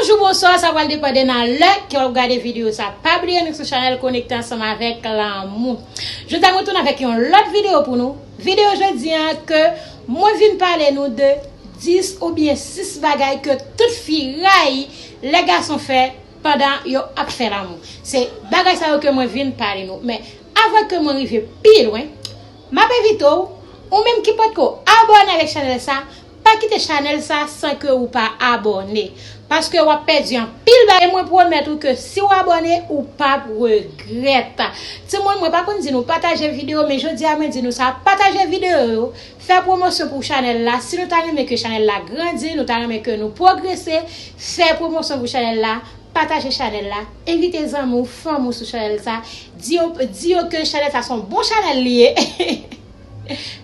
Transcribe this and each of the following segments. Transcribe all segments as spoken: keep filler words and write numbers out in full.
Tou bonswa, sa pral depann de nan lè ke w ap gade videyo sa. Pa bliye nou sou chanèl Konekte Ansanm avèk Lanmou. Jodi a mwen tounen avèk yon lòt videyo pou nou. Videyo jodi an ke mwen vin pale nou de dis oubyen sis bagay ke tout fi rayi lè gason fè pandan yo ap fè lanmou. Se bagay sa yo ke mwen vin pale nou. Men avan ke mwen rive pi lwen, m ap envite w, ou menm ki potko abòne avèk chanèl sa, pa kite chanèl sa san ke ou pa abòne. Paske w ap pèdi anpil bagay. E mwen pwomèt ou ke si w abòne, ou p ap regrèt. Timoun, mwen pa konn di nou pataje videyo, men jodi a mwen di nou sa, pataje videyo yo, fè pwomosyon pou chanèl la. Si nou ta renmen ke chanèl la grandi, nou ta renmen ke nou pwogrese, fè pwomosyon pou chanèl la, pataje chanèl la, envite zanmi w, fanmi w sou chanèl sa, di yo, di yo ke chanèl sa se yon bon chanèl li ye.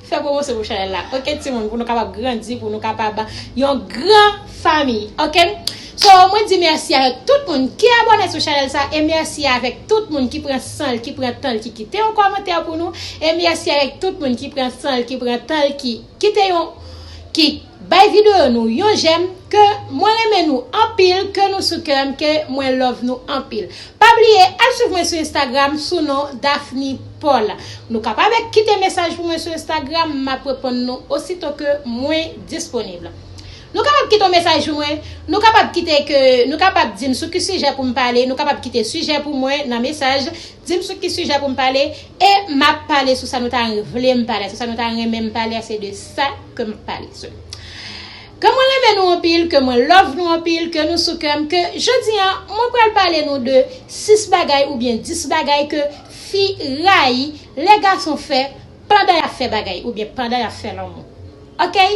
Fè pwomosyon pou chanèl la, oke timoun, pou nou kapab grandi, pou nou kapab yon gran fanmi, oke? So, mwen di mèsi avèk tout moun ki abòne sou chanèl sa, e mèsi avèk tout moun ki pran san l, ki pran tan l, ki kite yon kòmantè pou nou, e mèsi avèk tout moun ki pran san l, ki pran tan l, ki kite yon, ki bay videyo nou yon jèm, ke mwen renmen nou anpil, ke nou sou kè m, ke mwen love nou anpil. Pa bliye al swiv mwen sou Instagram sou non Daphne Paul. Nou kapab kite mesaj pou mwen sou Instagram, m ap reponn nou osito ke mwen disponib. Nou kapab kite yon mesaj pou mwen, nou kapab kite ke, nou kapab di m sou ki sijè pou m pale, nou kapab kite sijè pou mwen nan mesaj, di m sou ki sijè pou m pale, e m ap pale sou sa nou ta vle m pale, sou sa nou ta renmen m pale, se de sa ke m ap pale. So, ke mwen renmen nou anpil, ke mwen love nou anpil, ke nou sou kè m, ke jodi an, mwen pral pale nou de sis bagay oubyen dis bagay ke fi rayi lè gason fè pandan y ap fè bagay oubyen pandan y ap fè lanmou. Oke?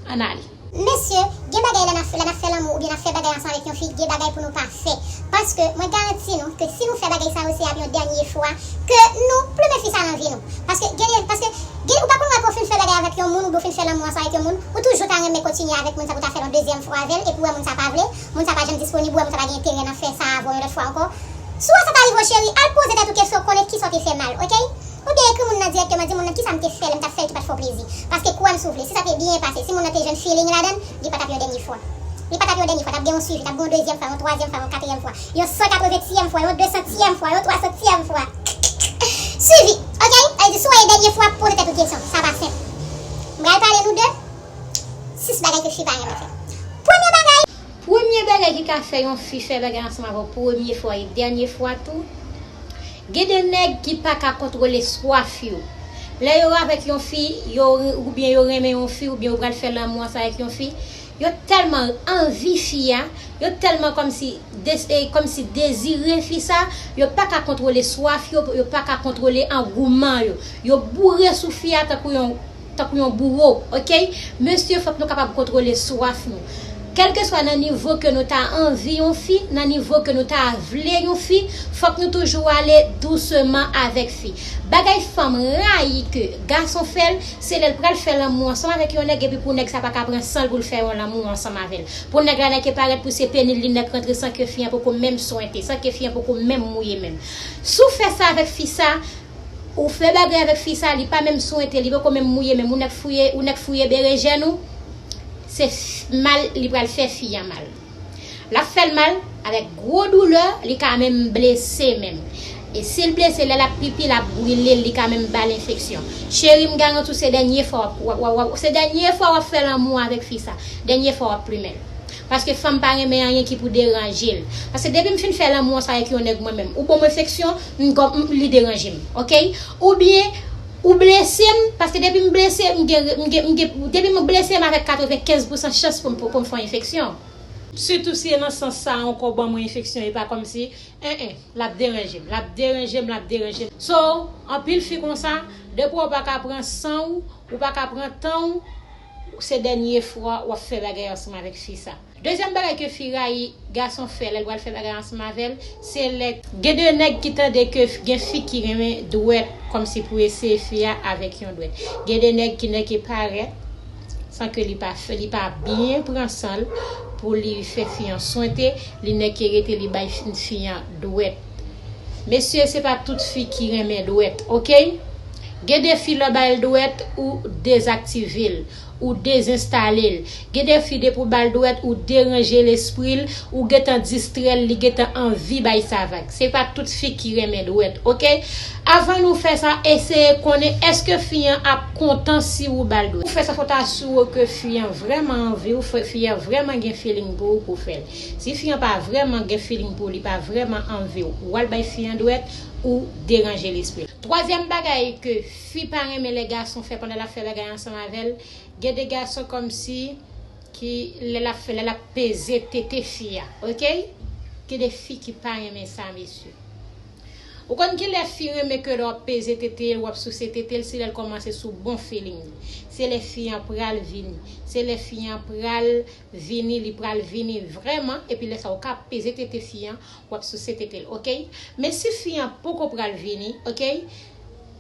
Ann ale. Mesye, gen bagay lè n ap, lè n ap fè lanmou oubyen n ap fè bagay ansanm avèk yon fi, gen bagay pou nou pa fè. Paske mwen garanti nou ke si nou fè bagay sa yo, se ap yon dènye fwa ke nou plimen fi sa nan vi nou. Paske gen, paske gen, ou pa konn wè ke w fin fè bagay avèk yon moun, oubyen w fin fè lanmou ansanm avèk yon moun, ou toujou ta renmen kontinye avèk moun sa pou w ta fè l yon dezyèm fwa avè l, epi w wè moun sa pa vle, moun sa pa janm disponib, ou wè moun sa pa gen enterè nan fè sa avè w yon lòt fwa ankò. Si w wè sa t arive w, cheri, al poze tèt ou kesyon, konnen kisa w te fè mal, oke? Oubyen ekri moun nan dirèkteman, di moun nan kisa m te fè lè m t ap fè l ki pa t fè w plezi. Paske kwè m si w vle, si sa te byen pase, si moun nan te jwenn feeling ladan l, li pa t ap yon dènye fwa. Li pa t ap yon dènye fwa, t ap gen yon swivi, t ap gen yon dezyèm fwa, yon twazyèm fwa, yon katriyèm fwa, yon san katreventyèm fwa, yon desantyèm fwa, yon twasantyèm fwa. Swivi, oke? Sa vle di, si w wè e dènye fwa, poze tèt ou kesyon. Sa pa senp. M pral pale nou de sis bagay ke fi pa renmen fè. Premye bagay. Premye bagay ki ka fè yon fi fè bagay ansanm avè w premye fwa e dènye fwa tou, gen de nèg ki pa ka kontwole swaf yo. Lè yo avèk yon fi, yo, oubyen yo renmen yon fi, oubyen yo pral fè lanmou ansanm avèk yon fi, yo tèlman anvi fi a, yo tèlman kòmsi, des, e, kòmsi dezire fi sa, yo pa ka kontwole swaf yo, yo pa ka kontwole angouman yo. Yo boure sou fi a tankou yon, tankou yon bouwo, oke? Mesye, fòk nou kapab kontwole swaf nou. Kèlkeswa nan nivo ke nou ta anvi yon fi, nan nivo ke nou ta vle yon fi, fòk nou toujou ale douseman avèk fi. Bagay fanm rayi ke gason fè l, se lè l pral fè lanmou ansanm avèk yon nèg epi pou nèg sa pa ka pran san l pou l fè yon lanmou ansanm avè l. Pou nèg la nèk e parèt pou se peni l li nèk rantre san ke fi an poko menm swente, san ke fi an poko menm mouye men l. Si w fè sa avèk fi sa, ou fè bagay avèk fi sa, li pa menm swente, li poko menm mouye men l, ou nèk fouye, ou nèk fouye berejèn ou, se f-, mal li pral fè fi an mal. L ap fè l mal, avèk gwo doulè, li ka menm blese menm. E si l blese, lè l ap pipi, l ap brile l, li ka menm ba l enfeksyon. Cheri, m garanti w se dènye fwa w ap, w ap, w ap, w ap, se dènye fwa w ap fè lanmou avèk fi sa. Dènye fwa w ap plimen l. Paske fanm pa renmen anyen ki pou deranje l. Paske depi m fin fè lanmou ansanm avèk yon nèg mwen menm, ou ban m enfeksyon, m, m, li deranje m, oke? Oubyen, ou blese m, paske depi m blese, m gen, m gen, m gen, depi m blese m avèk katrevenkenz pousan chans pou m, pou, pou m fè yon enfeksyon. Sitou si e nan sans sa ankò ban mwen enfeksyon, e pa kòmsi, en, en, l ap deranje m, l ap deranje m, l ap deranje m. So, anpil fi konsa, depi w pa ka pran san w, ou pa ka pran tan w, se dènye fwa w ap fè bagay ansanm avèk fi sa. Dezyèm bagay ke fi rayi gason fè lè l pral fè bagay ansanm avè l, se lè gen de nèg ki tande ke f-, gen fi ki renmen dwèt, kòmsi pou eseye fi a avèk yon dwèt. Gen de nèg ki nèk e parèt, san ke li pa fè, li pa byen pran san l pou li fè fi an swente, li nèk e rete li bay fi, fi an dwèt. Mesye, se pa tout fi ki renmen dwèt, oke? Gen de fi lè w ba l dwèt, ou dezaktive l. ou dezenstale l. Gen de fi depi w ba l dwèt, ou deranje lespri l, ou gentan distrè l, li gentan anvi bay sa vag. Se pa tout fi ki renmen dwèt, oke? Avan nou fè sa, eseye konnen èske fi an ap kontan si ou ba l dwèt. Pou fè sa, fò w ta asire w ke fi an vrèman anvi w, fi an vrèman gen feeling pou ou pou fè l. Si fi an pa vrèman gen feeling pou ou, li pa vrèman anvi w, w al bay fi an dwèt, ou deranje lespri l. Twazyèm bagay ke fi pa renmen lè gason fè pandan l ap fè bagay ansanm avè l, gen de gason kòmsi ki lè l ap fè, lè l ap peze tete fi a, oke? Gen de fi ki pa renmen sa, mesye. Ou konn ki lè fi renmen ke lè w ap peze tete l, w ap souse tete l, se lè l kòmanse sou bon feeling li. Se lè fi an pral vini. Se lè fi an pral vini, li pral vini vrèman, epi lè sa w ka peze tete fi an, w ap souse tete l, oke? Men si fi an poko pral vini, oke?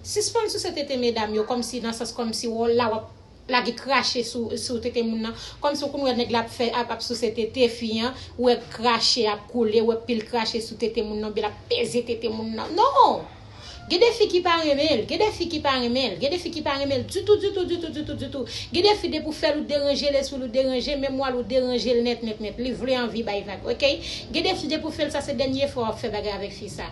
Sispann souse tete medam yo, kòmsi nan sans kòmsi w la w ap lage krache sou, sou tete moun nan. Kòmsi w konn wè nèg la ap fè, ap, ap souse tete fi an, ou wè krache ap koule, ou wè pil krache sou tete moun nan, oubyen l ap peze tete moun nan. Non! Gen de fi ki pa renmen l, gen de fi ki pa renmen l, gen de fi ki pa renmen l ditou, ditou, ditou, ditou, ditou. Gen de fi depi w fè l ou deranje lespri l, ou deranje memwa l, ou deranje l nèt, nèt, nèt. Li vle anvi bay vag, oke? Gen de fi depi w fè l sa se dènye fwa w ap fè bagay avèk fi sa.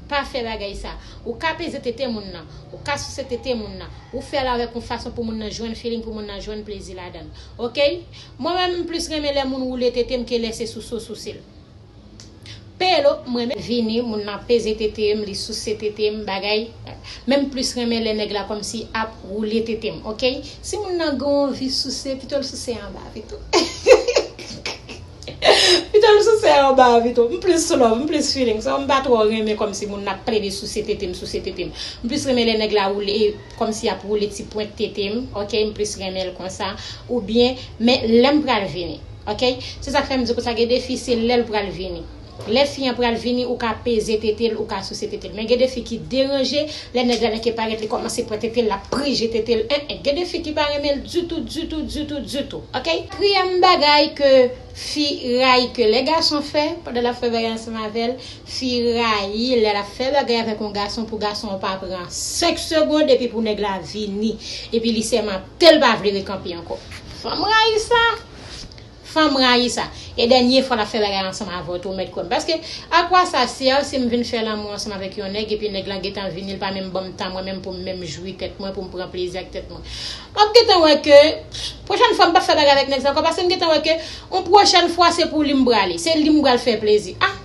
Pa fè bagay sa. Ou ka peze tete moun nan, ou ka souse tete moun nan, ou fè l avèk yon fason pou moun nan jwenn feeling, pou moun nan jwenn plezi ladan l. Oke? Mwen menm, m plis renmen lè moun woule tete m ke lè se souse w souse l. Pelo, mwen menm vini, moun nan peze tete m, li souse tete m, bagay. Men m plis renmen lè nèg la kòmsi ap woule tete m, oke? Si moun nan gen anvi souse, pito l souse anba pito. Pito l souse anba pito. M plis love, m plis feeling. So, m pa twò renmen kòmsi moun nan ap plede souse tete m, souse tete m. M plis renmen lè nèg la woule, kòmsi ap woule ti pwent tete m, oke? M plis renmen l konsa. Oubyen, men lè m pral vini. Oke? Se sa k fè m di konsa, gen de fi, se lè l pral vini. Lè fi an pral vini, ou ka peze tete l, ou ka souse tete l. Men gen de fi ki deranje, lè nèg la nèk parèt, li kòmanse pran tete l, l ap prije tete l. En, en. Gen de fi ki pa renmen l ditou, ditou, ditou, ditou. Oke? Katriyèm bagay ke fi rayi ke lè gason fè, pandan l ap fè bagay ansanm avè l, fi rayi lè l ap fè bagay avèk yon gason pou gason an pa pran senk segonn epi pou nèg la vini. Epi li sèmante l pa vle rekanpe ankò. Fanm rayi sa. Fanm rayi sa. E dènye fwa l ap fè bagay ansanm avè w tou, ou mèt kwè m. Paske, akwa sa sè, si m vin fè lanmou ansanm avèk yon nèg, epi nèg lan gentan vini, l pa menm ban m tan mwen menm pou m menm jwi tèt mwen, pou m pran plezi ak tèt mwen. M ap gentan wè ke, pwochèn fwa m p ap fè bagay avèk nèg sa ankò, paske m gentan wè ke, yon pwochèn fwa se pou li m prale. Se li m pral fè plezi. Ah,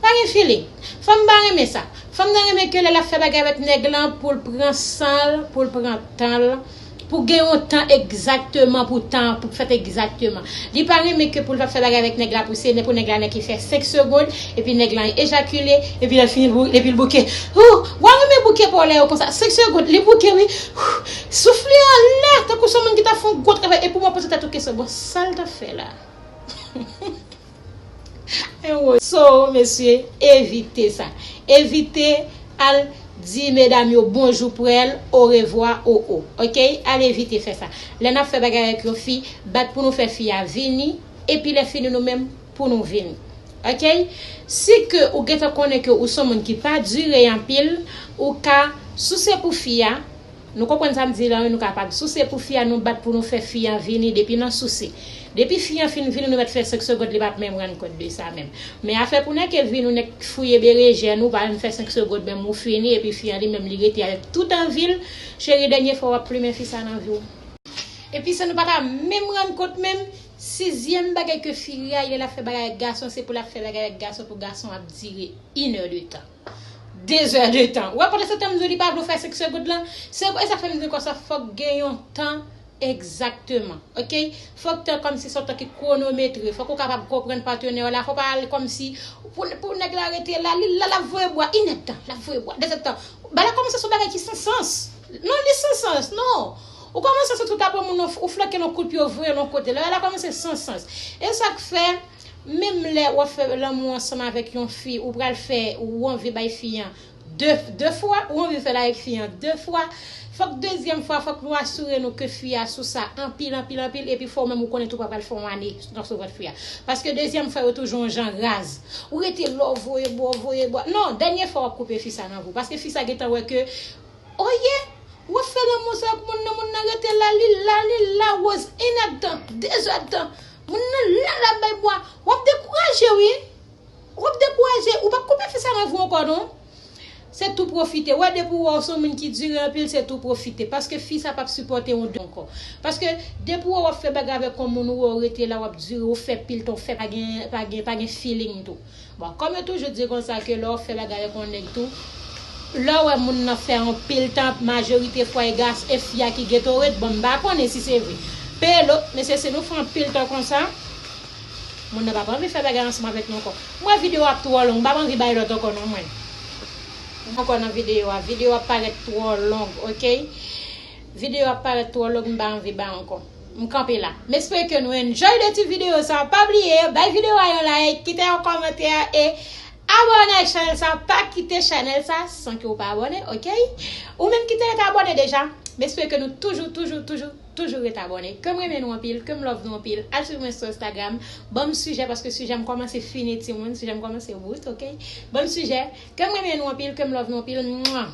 pa gen feeling. Fanm pa renmen sa. Fanm nan renmen ke lè l ap fè bagay avèk nèg lan, pou l pran san l, pou l pran tan l, pou gen yon tan egzakteman pou tan an pou fèt egzakteman. Li pa renmen ke pou l t ap fè bagay avèk nèg la pou se pou nèg la nèk ki fè senk segonn, epi nèg la ejakile, epi lè l fini bou- epi l bouke. Ou, w a renmen bouke pa w lè yo konsa. Senk segonn, li bouke wi. Soufle anlè, tankou se yon moun ki t ap fè yon gwo travay, epi w ap poze tèt ou kesyon, bon, sa l t ap fè la? So, mesye, evite sa. Evite al di medam yo bonjou, prèl, orevwa, o, o. Oke? Al evite fè sa. Lè n ap fè bagay avèk yon fi, bat pou nou fè fi a vini, epi lè fini nou menm, pou nou vini. Oke? Si ke ou gentan konnen ke ou se yon moun ki pa dire anpil, ou ka souse pou fi a, nou konprann sa m di la wi, nou kapab souse pou fi a, nou bat pou nou fè fi a vini depi nan souse. Depi fi a fin vini, nou mèt fè senk segonn, li p ap menm rann kont de sa menm. Men afè pou nèg ke vini, ou nèk fouye berejèn, ou pa menm fè senk segonn, menm ou fini, epi fi a li menm li rete avèk tout anvi l, cheri, dènye fwa w ap plimen fi sa nan vi w. Epi sa nou pa ka menm rann kont menm, sizyèm bagay ke fi rayi lè l ap fè bagay avèk gason, se pou l ap fè bagay avèk gason pou gason ap dire inè de tan. Dezè de tan. Ou wè pandan se tan m di w li pa vle w fè senk segonn lan, se e sa k fè m di w konsa fòk gen yon tan egzakteman. Oke? Fòk tan kòmsi se yon tan ki kwonometre. Fòk ou kapab konprann patnè w la. Fò pa al kòmsi pou, pou nèg la rete la, li la, l ap voye bwa, inèdtan, l ap voye bwa, dezèdtan. Bagay la kòmanse se yon bagay ki san sans. Non, li san sans, non. Ou kòmanse soti, ou ta pran moun nan, ou flanke l yon kout pye, ou voye l yon kote. Lè bagay la kòmanse san sans. E sa k fè, menm lè w ap fè lanmou ansanm avèk yon fi, ou pral fè, ou anvi bay fi an de, de fwa, ou anvi fè l avèk fi an de fwa, fòk dezyèm fwa, fòk nou asire nou ke fi a sou sa anpil, anpil, anpil, epi fò w menm ou konnen tou pa pral fè yon ane nan sou vant fi a. Paske dezyèm fwa yo toujou yon jan raz. Ou rete la, w voye bò, voye bò. Non, dènye fwa w ap koupe fi sa nan vi w. Paske fi sa gentan wè ke, oye, W ap fè lanmou sa ak moun nan, moun nan rete la, li la, li la, woz, inèdtan, dezèdtan. Moun nan la, l ap bay bwa. W ap dekouraje, wi. W ap dekouraje. Ou p ap konprann fi sa nan vi w ankò, non. Se tou pwofite. Wè, depi w wè w se yon moun ki dire anpil, se tou pwofite. Paske fi sa p ap sipòte w ankò. Paske depi w wè w ap fè bagay avèk yon moun, ou wè w rete la, w ap dire, ou fè pil tan, ou fè pa gen, pa gen, pa gen feeling tou. Bon, kòm yo toujou di konsa ke lè w fè bagay avèk yon nèg tou, lè w wè moun nan fè anpil tan, majorite fwa e gas, e fi a ki gentan ret, bon, m pa konnen si se vre. Peye lòt, mesye, si nou fè anpil tan konsa, moun nan p ap anvi fè bagay ansanm avèk nou ankò. M wè videyo ap twò long, m p ap anvi bay lòt ankò non mwen. Ankò nan videyo a, videyo ap parèt twò long, oke? Videyo ap parèt twò long, m pa anvi bay ankò. M kanpe la. M espere ke nou enjoy de ti videyo sa. Pa bliye, bay videyo a yon like, kite yon kòmantè e abòne ak chanèl sa. Pa kite chanèl sa san ke w pa abòne, oke? Ou menm ki te ret abòne deja, m espere ke nou toujou, toujou, toujou, toujou ret abòne. Ke m renmen nou anpil, ke m love nou anpil. Al swiv mwen sou Instagram. Ban m sijè paske sijè m kòmanse fini timoun, sijè m kòmanse bout, oke? Ban m sijè. Ke m renmen nou anpil, ke m love nou anpil. Mwa!